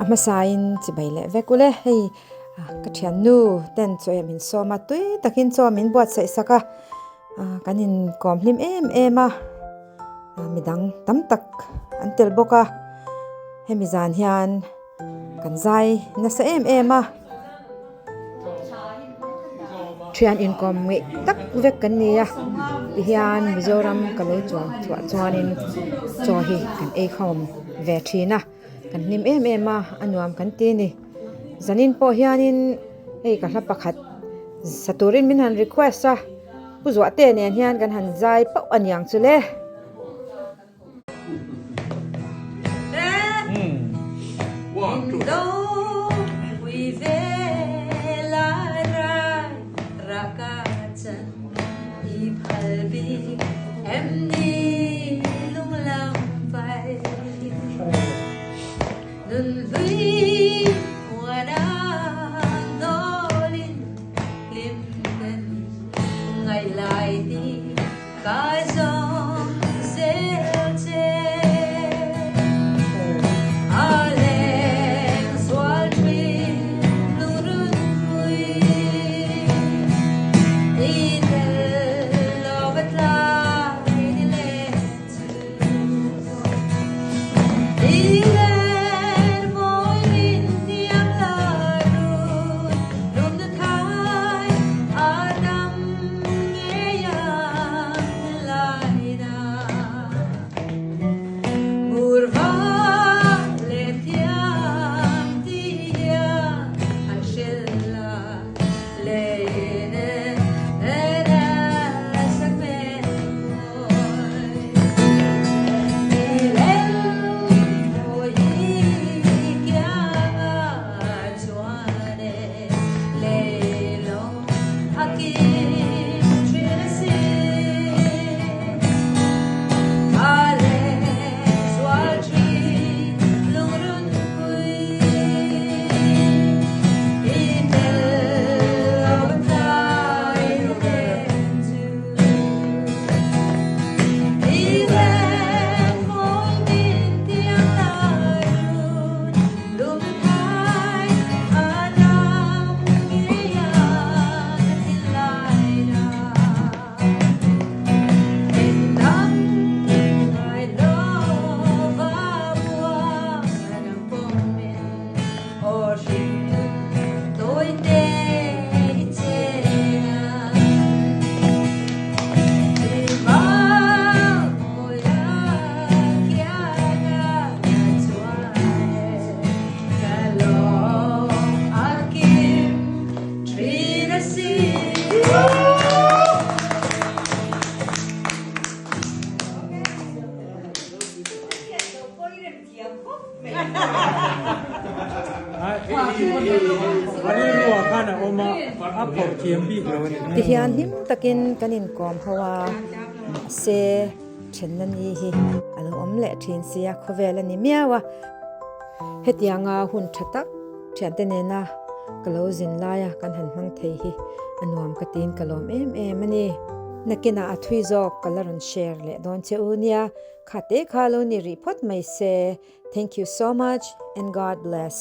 hmasain chibai leh vek ule hei ka thiannu ten chaw eh min sawm a tui takin chaw min buatsaih sak a kan inkawm hlim em em a midang tam tak an tel bawk a hemi zan hian kan zai nasa em em a. Thian inkawm ngeih tak vek kan ni a tihian Mizoram ka lo chuan chhuah chuanin chaw hi kan ei khawm ve thin a kan hlim em em a a nuam kan ti a ni zanin pawh hianin hei ka hla pakhat sa turin min han request a pu Zuahte nen hian kan han zai pauh a niang chu le. Tihian hlim takin kan inkawm ho a, mahse thenna ni hi a lo awm leh thin sia khawvel a ni miau a. Hetianga hun tha tak thiante nena ka lo zin laia kan han hmang thei hi a nuam ka tiin ka lawm em em a ni. Nakinah a thui zawk ka la rawn share leh dawn che u nia, kha te kha lo ni rih phawt mai se. Thank you so much and God bless.